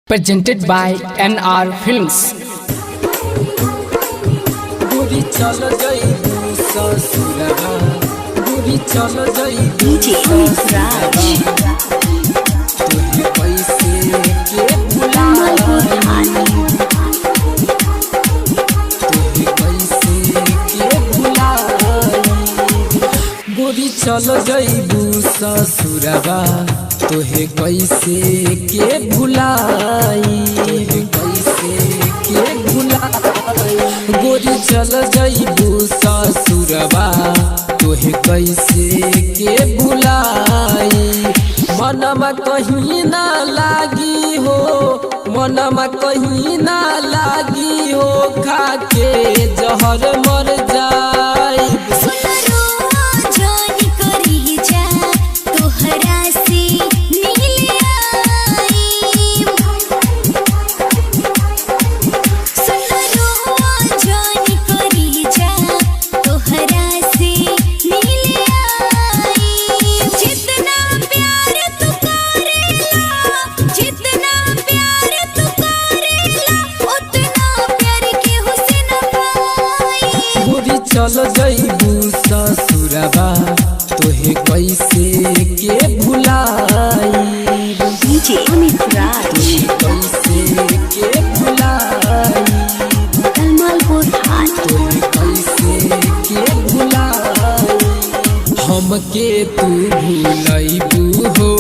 Presented by NR Films. गोरी चल जइबू ससुरबा, गोरी चल जइबू DJ Amit Raj. तोहे कैसे के कमलपुर भुलाई, हाट। तोहे कैसे के भुलाई। गोरी चल जइबू ससुरबा, तोहे कैसे के भुलाई, तोहे कैसे के भुलाई। गोरी चल जइबू ससुरबा, तोहे कैसे के भुलाई। मनमा कहीं ना लागी हो, मनमा कहीं ना लागी हो, खाके जहर मर जाई। सुनरो जान करी जा तोहरा से मिल आई। सुनरो जान करी जा तोहरा से मिल आई। जितना प्यार तू करेला, जितना प्यार तू करेला, उतना प्यार केहू से न पाई। गोरी चल जइबू ससुरबा, तोहे कैसे के भुलाई, DJ Amit Raj. कैसे के भुलाई, कमलपुर हाट। तोहे कैसे के भुलाई। हमके तू भुलैबू हो,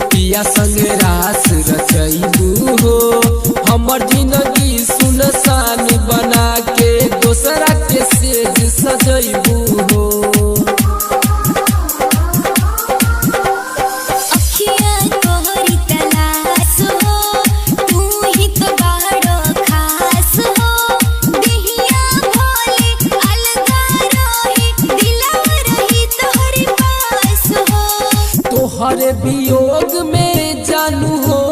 पिया संग रास रचैबू हो, हमर जिंदगी सुनसान बना के दोसरा के सेज सजैबू हो। अखिया तोहरी तलाश हो, तू ही तो बड़ो खास हो। देहिया भोले अलगा रहे, दिलवा रही तोहरे पास हो। तोहरे वियोग में जानू हो,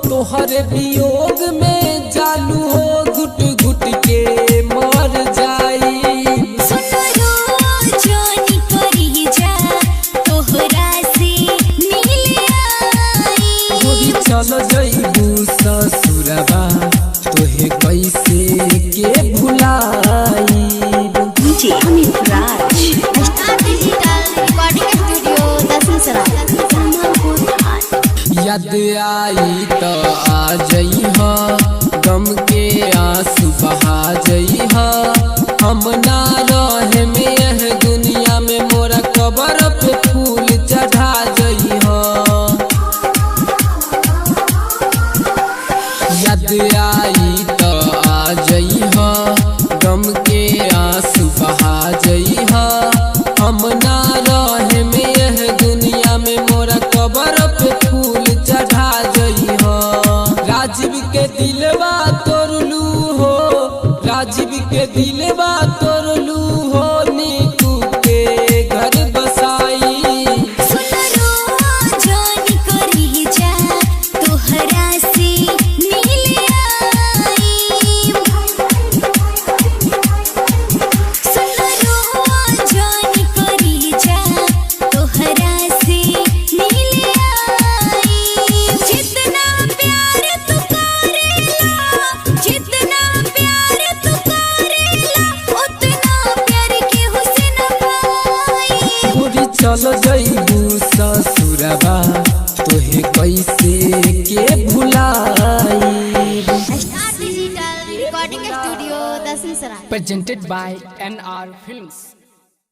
तोहरे वियोग में जानू हो, घुट घुट के मर जाई। सुनरो जान करी जा तोहरा से मिल आई। गोरी चल जइबू ससुरबा, तोहे कैसे के भुलाई। DJ Amit Raj. Star digital recording studio Dalsinghsarai. Kamalpur हाट। याद आई तो आ जइह, गम के आंसू बहा जइह, हम ना रहे में यह दुनिया में, मोरा कबर पे फूल चढ़ा जइह। याद आई तो आ जइह, गम के आंसू बहा जइह, हम ना रहे में यह दुनिया में, मोरा कबर पे फूल चढ़ा जइह। राजीव के दिलवा तोड़लू हो, राजीव के दिलवा तोड़लू हो, नीतू के घर बसाई। सुनरो जान करी जा तोहरा से मिल आई। सुनरो जान करी जा तोहरा से मिल आई। जितना प्यार तू करेला, जितना प्यार तू करेला, उतना प्यार केहू से न पाई। गोरी चल जइबू ससुरबा, तोहे कैसे के भुलाई। Star digital recording studio Dalsinghsarai. Presented by NR Films.